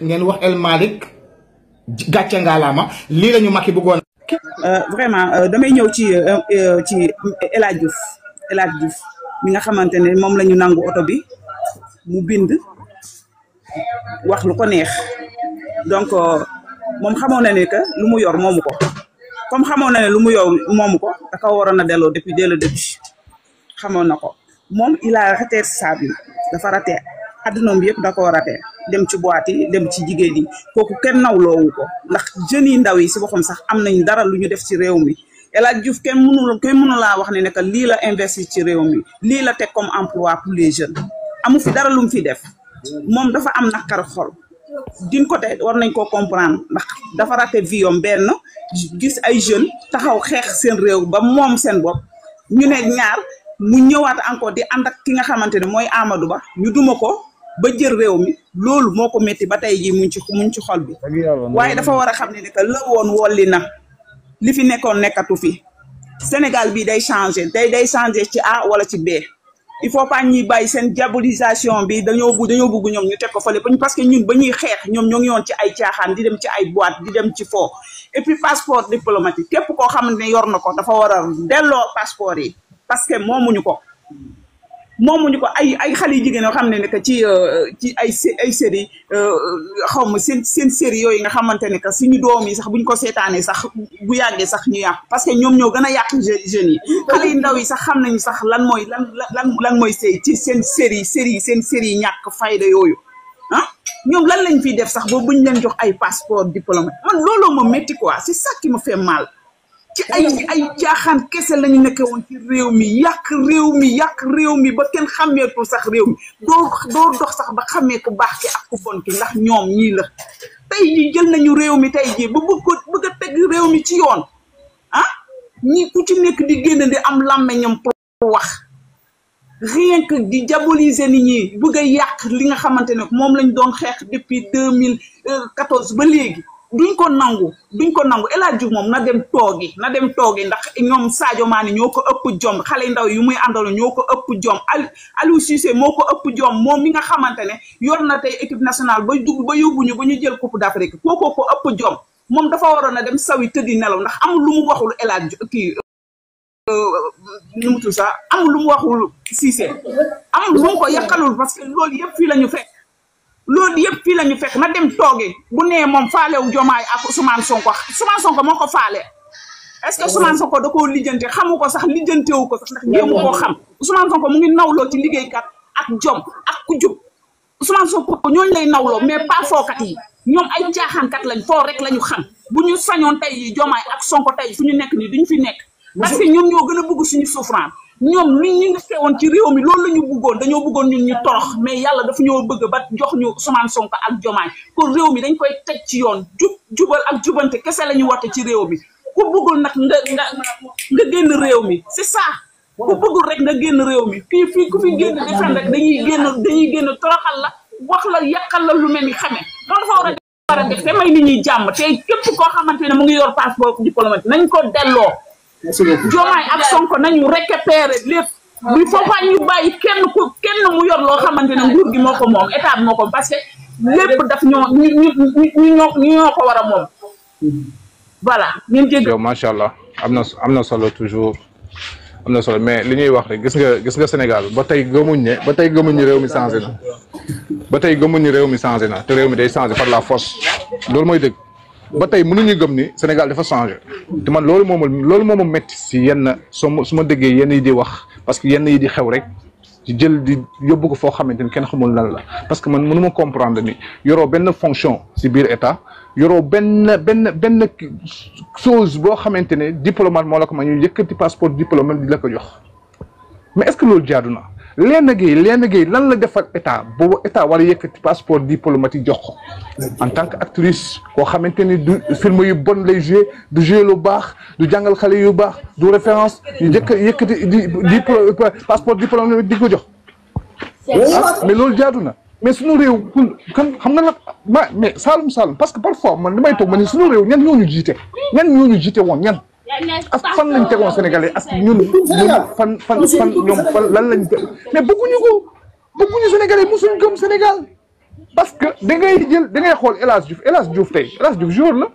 ngeen wax El Malick gàcce ngaalaama lii la ñu Macky bëggoon. vraiment damay ñëw ci El Hadj Diouf El Hadj Diouf mi nga xamante ne moom la ñu nangu oto bi mu bind wax lu ko neex donc moom xamoon na ne que lu mu yor moomu ko comme xamoon na ne lu mu yor moomu ko da ko waroon a delloo depuis dès le début xamoon na ko moom il a raté ça bi dafa raté addunaam bi yëpp da koo raté dem ci boîte yi dem ci jigéen yi kooku kenn nawloowu ko ndax jeunes yi ndaw yi si boppam sax am nañ dara lu ñu def ci réew mi El Hadj Diouf kenn mënu laa wax ne que lii la investir ci réew mi lii la teg comme emploi pour les jeunes amu fi dara lu mu fi def moom dafa am naqar xol d'une côté war nañ koo comprendre ndax dafa raté vie yom benn gis ay jeunes taxaw xeex seen réew ba moom seen bopp ñu ne ñaar mu ñëwaat encore di ànd ak ki nga xamante ne mooy Amadou Ba ñu duma ko ba jël réew mi loolu moo ko métti ba tey jii muñ ci xol bi waaye dafa war a xam ne que la woon wolli na li fi nekkoon nekkatu fi Sénégal bi day changé day changé ci A wala ci B il faut pas ñuy bàyyi seen diabolisation bi dañoo bëgg ñoom ñu teg ko fële parce que ñun ba ñuy xeex ñoom ñoo ngi yoon ci ay caaxaan di dem ci ay boîte di dem ci foo et puis passeport diplomatique képp koo xamante ne yor na ko dafa war a delloo passeport yi parce que moomuñu ko ay xale yu jigéen yoo xam ne que ci ay série xaw ma seen série yooyu nga xamante ne que suñu doom yi sax buñ ko seetaanee sax bu yàggee sax ñu yàq parce que ñoom ñoo gën a yàq jeunes yi xale yu ndaw yi sax xam nañu sax lan mooy sëy ci seen série yi ñàkk fayda yooyu ah ñoom lan lañ fiy def sax ba buñ leen jox ay passeport diplomate man looloo ma métti quoi c'est ça qui me fait mal ci ay jaaxaan kese lañu nekke woon ci réew mi yàq réew mi ba kenn xàmmeetul sax réew mi doo dox sax ba xàmmee ku baax ki ak ku bon ki ndax ñoom ñii la tey ji jël nañu réew mi tey ji ba bëgg a teg réew mi ci yoon ah ñi ku ci nekk di génn di am làmmeñam pour wax rien que di diaboliser nit ñi bëgg a yàq li nga xamante ne moom lañ doon xeex depuis 2014 ba léegi duñ ko nangu El Hadj Diouf moom na dem toogi ndax ñoom Sadio Mané ñoo ko ëpp jom xale ndaw yu muy àndal ñoo ko ëpp jom Aliou Cissé moo ko ëpp jom moom mi nga xamante ne yor na tey équipe nationale ba yóbbuñu ba ñu jël coupe d'Afrique kookoo ko ëpp jom moom dafa waroon a dem sawi tëddi nelaw ndax amul lu mu waxul El Hadj kii nu mu tudd sax amul lu mu waxul Cissé amul lu mu ko yàqalul parce que loolu yëpp fii la ñu fekk na dem tooge bu nee moom faalewu Diomaye ak Ousmane Sonko moo ko faale est-ce que Ousmane Sonko da koo lijjante xamu ko sax lijjantewu ko sax ndax jéemu koo xam Ousmane Sonko mu ngi nawloo ci liggéeykat ak jom ak ku jub Ousmane Sonko ñooñu lay nawloo mais pas fookat yi ñoom ay caaxaankat lañ foo rek la ñu xam bu ñu sañoon tey yi Diomaye ak Sonko tey fu ñu nekk nii duñ fi nekk parce que ñoom ñoo gën a bëgg suñu souffrance ñoom li ñu nekkee woon ci réew mi loolu la ñu bëggoon dañoo bëggoon ñun ñu torox mais yàlla dafa ñoo bëgg ba jox ñu Ousmane Sonko ak Diomaye pour réew mi dañ koy teg ci yoon jubal ak jubante kese la ñu woote ci réew mi ku bëggul nag nga génn réew mi c'est ça ku bëggul rek nga génn réew mi fii ku fi génn defan rek dañuy génn toroxal la wax la yàqal la lu mel ni xamee loolu dafa war a def te may nit ñuy jàmm te képp koo xamante ne mu ngi yor passeport diplomatique nañ ko delloo Diomaye ak Sonko nañu récupérer lépp il faut pas ñu bàyyi kenn mu yor loo xamante ne nguur gi moo ko moom état bi moo ko parce que lépp daf ñoo ko war a moom voilà ñun jégg yow macha allah am na solo toujours am na solo mais li ñuy wax rek gis nga Sénégal ba tey gëmuñ ne réew mi changé na te réew mi day changé par la force loolu mooy dëgg ba tey mënuñu gëm ni Sénégal dafa changé te man loolu moom métti si yenn su ma déggee yenn yi di wax parce que yenn yi di xew rek di jël di yóbbu ko foo xamante ni kenn xamul lan la parce que man mënuma comprendre ni yoroo benn fonction si biir état yoroo benn chose boo xamante ne diplomate moo la ko ma ñu yëkkati passeport diplomate di la ko jox mais est-ce que loolu jaadu na Léna Gueye lan la defal état boobu état war a yëkkati passeport diplomatique jox ko en tant que actrice koo xamante ni du film yu bon lay joué du joué lu baax du jàngal xale yu baax du référence ñu yëkkati passeport diplomatique di ko jox mais loolu jaadu na mais suñu réew kan xam nga nag mais Saloum parce que parfois man damay toog ma ni suñu réew ñan ñoo ñu jiite woon ñan ak fan lañ tegoon Sénégalais ak ñun fan ñoom fan lan lañ mais bëgguñu Sénégalais musuñ gëm Sénégal parce que da ngay xool El Hadj Diouf tey El Hadj Diouf jour la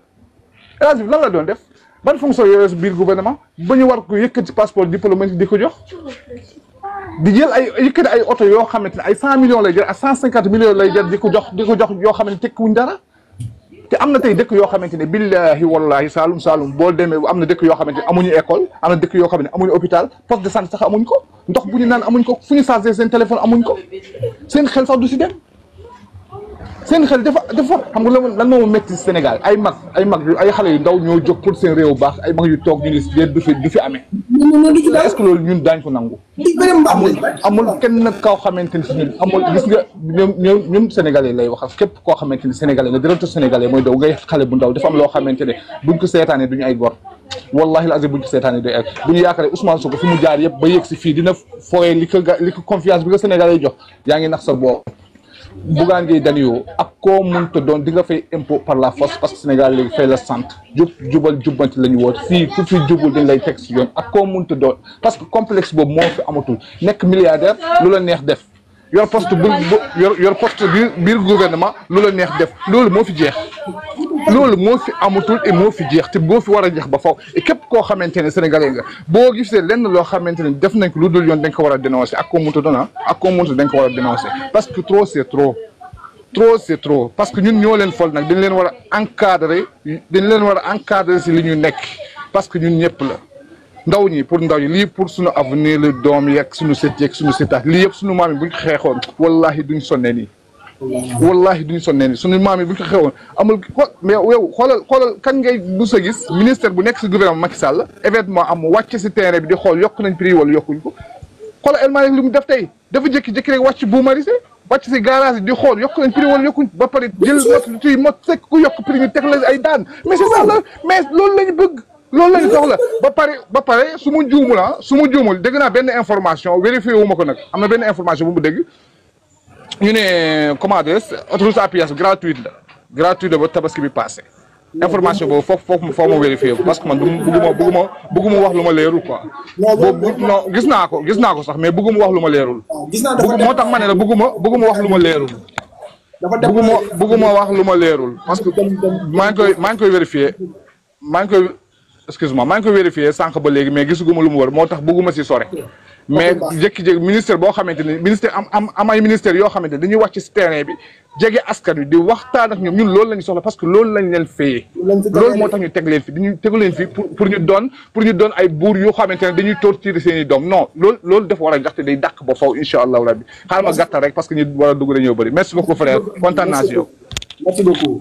El Hadj Diouf lan la doon def ban fonction yore si biir gouvernement ba ñu war ko yëkkati passeport diplomatique di ko jox di jël yëkkati ay oto yoo xamante ne ay 100 millions lay jël ak 150 millions lay jël di ko jox yoo xamante ne tekkiwuñ dara te am na tey dëkk yoo xamante ne billahi wallahi Saalum boo demee am na dëkk yoo xamante ne amuñu école am na dëkk yoo xamante ne amuñu hôpital poste de santé sax amuñ ko ndox bu ñu naan amuñ ko fu ñu chargé seen téléphone amuñ ko seen xel sax du si dem seen xel dafa xam nga lan moo métti Sénégal ay xale yu ndaw ñoo jóg pour seen réew baax ay mag yu toog ñu ni du fi amee est-ce que loolu ñun daañ ko nangu amul kenn koo xamante ni si ñun amul gis nga ñoom sénégalais lay waxal képp koo xamante ni sénégalais nga directeur sénégalais mooy daw ngay xale bu ndaw dafa am loo xamante ne buñ ko seetaanee duñu ay gor wallahi lazim buñ ko seetaanee duñu ay bu ñu yaakaaree Ousmane Sonko fi mu jaar yëpp ba yegg si fii dina fooyee li ko confiance bi nga sénégalais jox yaa ngi nax sa bopp Bougane Gueye Dany ak koo mënta doon di nga fay impôt par la force parce que Sénégal léegi fay la sant jubal jubbanti la ñu woote fii ku fi jubul dañ lay teg si yoon ak koo mënta doon parce que complexe boobu moo fi amatul nekk milliardaire lu la neex def yor poste yor poste biir gouvernement lu la neex def loolu moo fi jeex loolu moo fi amatul et moo fi jeex te boo fi war a jeex ba faw et képp koo xamante ne sénégalais nga boo gisee lenn loo xamante ne def nañ ko lu dul yoon dañ ko war a dénoncer ak koo mënta doon ak koo mënta dañ ko war a dénoncer parce que trop c'est trop parce que ñun ñoo leen fol nag dañ leen war a encadrer si li ñu nekk parce que ñun ñëpp la ndaw ñi lii pour suñu avenir le doom yeeg suñu sët yeeg suñu sëtaat lii yëpp suñu maam yi buñ ko xeexoon wallahi duñ sonnee nii suñu maam yi buñ ko xeexoon amul mais yow xoolal kan ngay bu sa gis ministère bu nekk si gouvernement Macky Sall événement am wàcc si terrain bi di xool yokk nañ prix wala yokkuñ ko xoolal El Malick li mu def tey dafa jékki-jékki rek wàcc bu marisé wàcc si garage yi di xool yokk nañ prix wala yokkuñ ba pare jël mot sekk ku yokk prix ñu teg la ay daan mais c'est ça la mais loolu lañu bëgg loolu lañu soxla ba pare su ma juumul dégg naa benn information vérifié wu ma ko nag am na benn information bu mu dégg ñu ne comment dire autoroute à péage gratuite la ba tabaski bi passé information boobu foofu ma vérifié ko parce que man bëgguma wax lu ma leerul quoi. non gis naa ko sax mais bëgguma wax lu ma leerul. moo tax ma ne la bëgguma wax lu ma leerul. bëgguma wax lu ma leerul parce que maa ngi koy vérifié maa ngi koy vérifié sànq ba léegi mais gisuguma lu mu war moo tax bëgguma si sore. mais jékki-jékki ministère boo xamante ne ministère am ay ministères yoo xamante ne dañuy wàcc si terrain bi jege askan wi di waxtaan ak ñoom ñun loolu la ñu soxla parce que loolu lañ leen fayee. loolu moo tax ñu teg leen fi tegu leen fi pour ñu doon ay buur yoo xamante ne dañuy torturer seen i doom non loolu dafa war a jaxte day dàq ba faw incha allahu rabbi xaaral ma gàttal rek parce que ñu war a dugg dañoo bëri merci beaucoup frère kontaan naa si yow. merci beaucoup.